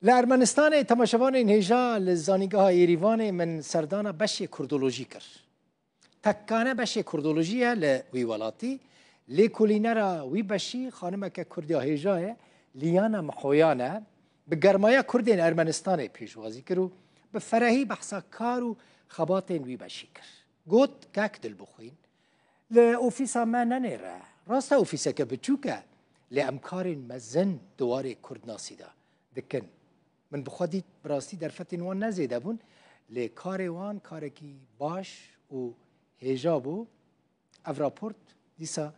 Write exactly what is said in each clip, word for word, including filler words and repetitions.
Li Ermenistanê temaşevanên hêja li Zanîngeha Êrîvanê min serdana beşê kurdolojî kir. Tekkane beşê kurdolojî ye li wî welatî. Lêkolînera wî beşî xanimeke kurd ya hêja ye, Liyana Mihoyan e. Bi germaya kurdên Ermenistanê pêşwazî kir û bi ferehî behsa kar û xebatên wî beşî kir. Got, Kek Dilbixwîn, li ofîsa me nenêre. Rast e, ofîseke biçûk e, lê em karên mezin di warê kurdnasî de dikin. Min bi xwe dît, bi rastî derfetên wan ne zêde bûn, lê karê wan karekî baş û hêja bû. Ev raport dîsa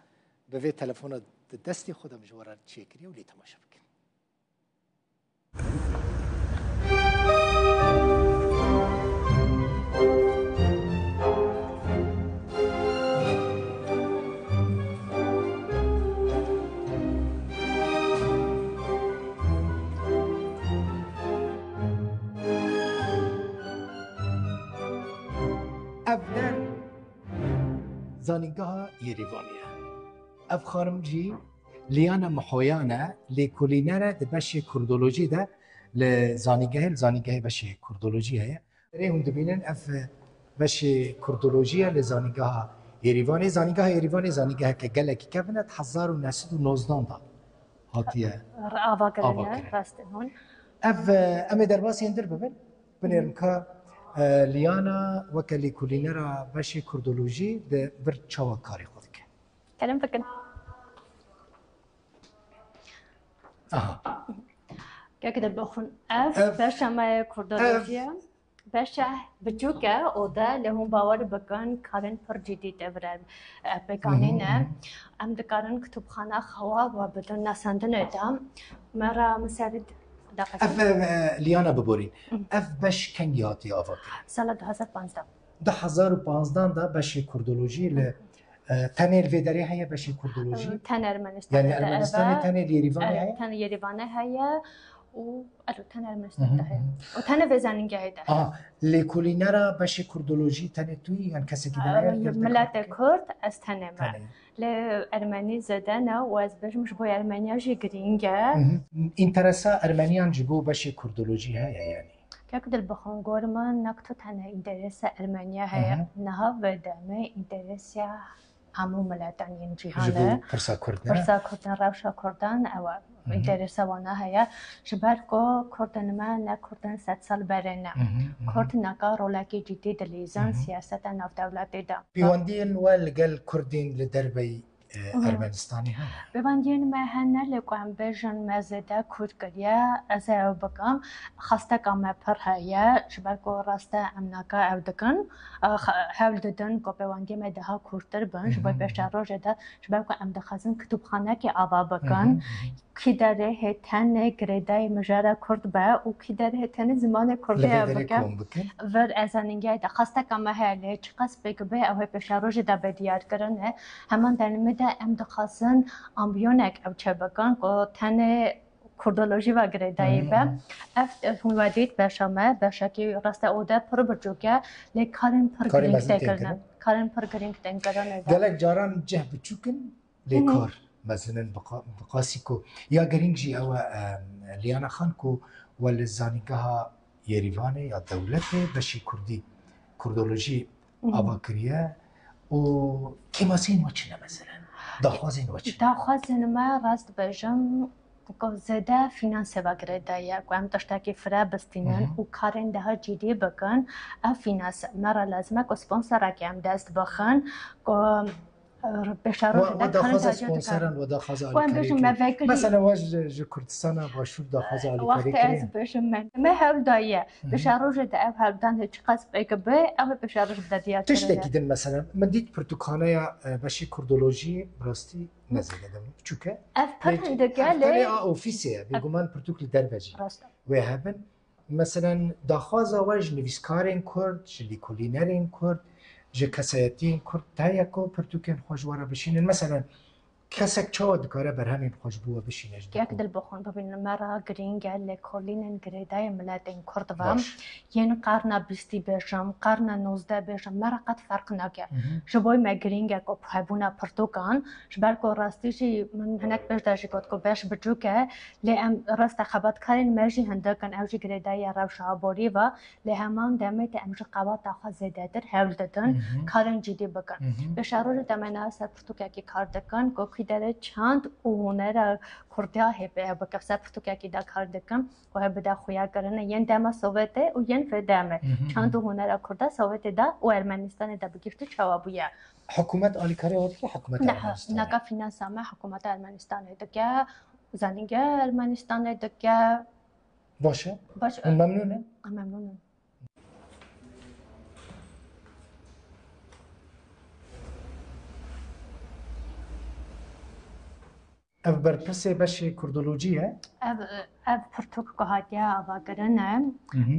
bi vê telefona di destê xwe de min ji we re çêkiriye û lê temaşe bikin. Ev der Zanîngeha Yêrîvanê ye. Ev xanim jî Liyana Mihoyan e, lêkolîner e di beşê kurdolojî de li zanîngehê, li zanîngehê beşê kurdolojî heye. Rê hûn dibînin ev beşê kurdolojî ye li Zanîngeha Yêrîvanê. Zanîngeha Yêrîvanê zanîngeheke gelekî kevin e, di hezar û neh sed û nozdan de hatiye Ava kirine, ava kirine. Rast hûn. Ev, e, em ê derbasên dir bibin. Binêrin ka, e, Liyana weke lêkolînera beşê kurdolojî di vir çawa karê xwe dike. Kerem bikin. Aha. Kek Dilbixwîn, ev Ev, beşa me ye kurdolojî ye. Ev. Beşa biçûk e, ode lê hûn bawer bikin, karên pir cidî tevre, e, pêkanîn e. Hı hı, hı hı. Em dikarin kitûbxana xewa we bidin nasandinê de. Me re miserî daqetin. Ev, e, e, Liyana biborîn. Hı. Ev beş kengî hatiye avakirin? Sala du hezar panzdeh. Du hezar û panzdeh de beşê kurdolojî li, e, tenê li vê derê heye beşê kurdolojî? Tenê Ermenistanê de heye. Yanî Ermenistanê tenê li Yêrîvanê heye? Tenê Yêrîvanê heye û, ero, tenê Ermenistanê de heye. Hı hı, hı hı. Û tenê vê zanîngehê de heye. Aha, lêkolînera beşê kurdolojî tenê tu yî, yan kesekî din heye? Miletê kurd, ez tenê me. Tenê. Lê Ermenî zêde ne û ez bêjim ji bo Ermeniya jî girîng e. Hı hı. Înteresa Ermeniyan ji bo beşê kurdolojî heye yanî? Kek Dilbixwîn, gor min ne ku tu tenê înteresa Ermeniya heye. Hı hı. Niha vê demê înteresa hemû miletan yên cîhan e. Ji bo pirsa Kurd ne? Pirsa Kurd ne, rewşa Kurdan ew e. Hı hı. Înteresa wana heye. Ji ber ku Kurdên me ne Kurdên sed sal berê ne. Hı hı, hı hı. Kurd neka rolekî cidî dilîzin, hı hı, siyaseta navdewletî de. Pêwendiyên we li gel Kurdên li derveyî e, Aha. Ermenistanê hene? Pêwendiyên me hene, lê ku em bêjin me zêde Kurd kiriye, ez ê ew bikim. Xwesteka me pir heye, ji ber ku rast e em naka ew dikin. E, xe-, hewl didin ku pêwendiyê me daha kûrtir bin, ji bo, mhm, pêşerojê de, ji ber ku em dixwazin kitûbxanekê ava bikin. Mhm, mhm. Kî derê hê tenê girêdayî mijara Kurd be û kî derê hê tenê zimanê Kurdî ew bike. Li vê derê kom bikin. Vir ez zanîngehê de xwesteka me heye, lê çiqas pêk be, ew ê pêşerojê de bê diyarkirin e. Heman demê de em dixwazin ambiyonek ew çêbikin ku tenê kurdolojî ve girêdayî be. Hmm. Ev, hûn ve dît beşa me, beşekî rast e ode pir biçûk e, lê karên pir girîng tê kirin. Karên mezin tê kirin. Karên pir girîng tên kirin ê de. Gelek caran cih biçûk in, lê, mhm, kar mezin in, bi qa-, bi qasî ku ya girîng jî ew e, em, Liyana Xan, ku we li Zanîngeha Yêrîvanê ya dewletê beşî kurdî, kurdolojî, mhm, ava kiriye û kêmasiyên we çi ne mesela? Daxwazên we çi ne? Daxwazên me, rast bêjim, ku zêde fînansê ve girêdayî ye, ku em tiştekî fire bistînin, mhm, û karên daha cîdî bikin. Ev fînans me re lazim e ku sponsorekê em dest bixin, ku, e, pêşerojê de karin daxwaza sponsoran, we daxwaza alîkariyê kiriye? Mesela we ji, ji Kurdistana Başûr daxwaza alîkariyê kiriye? Wextê ez bêjim me, me hewl daye. Hı hı. Pêşerojê de ev hewldan hê çiqas pêk be, ew ê pêşeroj bide diyar kirin. Tiştekî din mesela, min dît pirtûkxaneya, e, beşî kurdolojî bi rastî ne zêde de biçûk e. Ev pir hindik e, lê ev tenê a ofîsê ye, bêguman pirtûk li derve jî wê hebin. Meselen, daxwaza we ji nivîskarên Kurd, ji lîkolînerên Kurd, ji kesayetiyên Kurd heye ku pirtûkên xwe ji we re bişînin? Meselen, Kesek çawa dikare berhemên xwe ji bo we bişîne ji dî? Yek dilbixwin bibînin, me re girîng e lêkolînên girêdayî miletên Kurd ve. Baş. Yên qarna bîstî bêjim, qarna nozdeh bêjim, me re qet ferq nake. Ji bo me girîng e ku hebûna pirtûkan, ji ber ku rastî jî min hinek pêş de jî got ku beş biçûk e, lê em rast e xebatkarên me jî hindik in, ew jî girêdayî rewşa aborî ve, lê heman demê de em ji qewata xwe zêdetir hewl didin, karên cîdî bikin. Pêşerojê de me niha ser pirtûkekî kar dikin, ku kî derê çand û hunera Kurdiya hê pê bike, ser pirtûkekî de kar dikin. Ku hê bide xuyakirinê yên dema Sowetê û yên vê demê. Çand û hunera Kurda Sowetê de û Ermenistanê de bi giştî çawa bûye? Hikûmet alîkariya we dike hikûmeta Ermenistanê? Neka finansa me hikûmeta Ermenistanê dike, zanîngeha Ermenistanê dike. Baş e. Baş e. Hûn memnûn in? Em memnûn in. Ev berpirsê beşê kurdolojî ye? Ev, ev pirtûk ku hatiye avakirin e.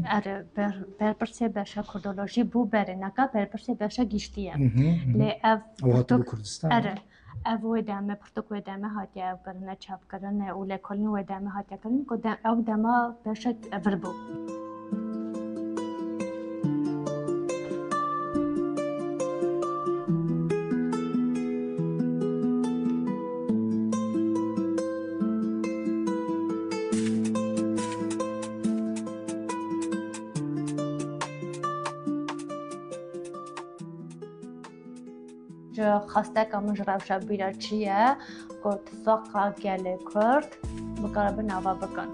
Er, ber, berpirsê beşa kurdolojî bû berê, neka berpirsê beşa giştî ye. Lê ev Ew hatiye pirtûk, Kurdistan. Er, ev wê demê, pirtûk wê demê hatiye ev kirine, çap kirine û lêkolîn wê demê hatiye kirin ku de, ew dema beşek vir bû. Ji xwesteka min ji rewşa bîra çi ye ku tifaqa gelê Kurd bikaribin ava bikin.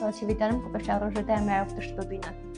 Ez hîvîdar im ku pêşerojê de em ê ev tişt bibînin.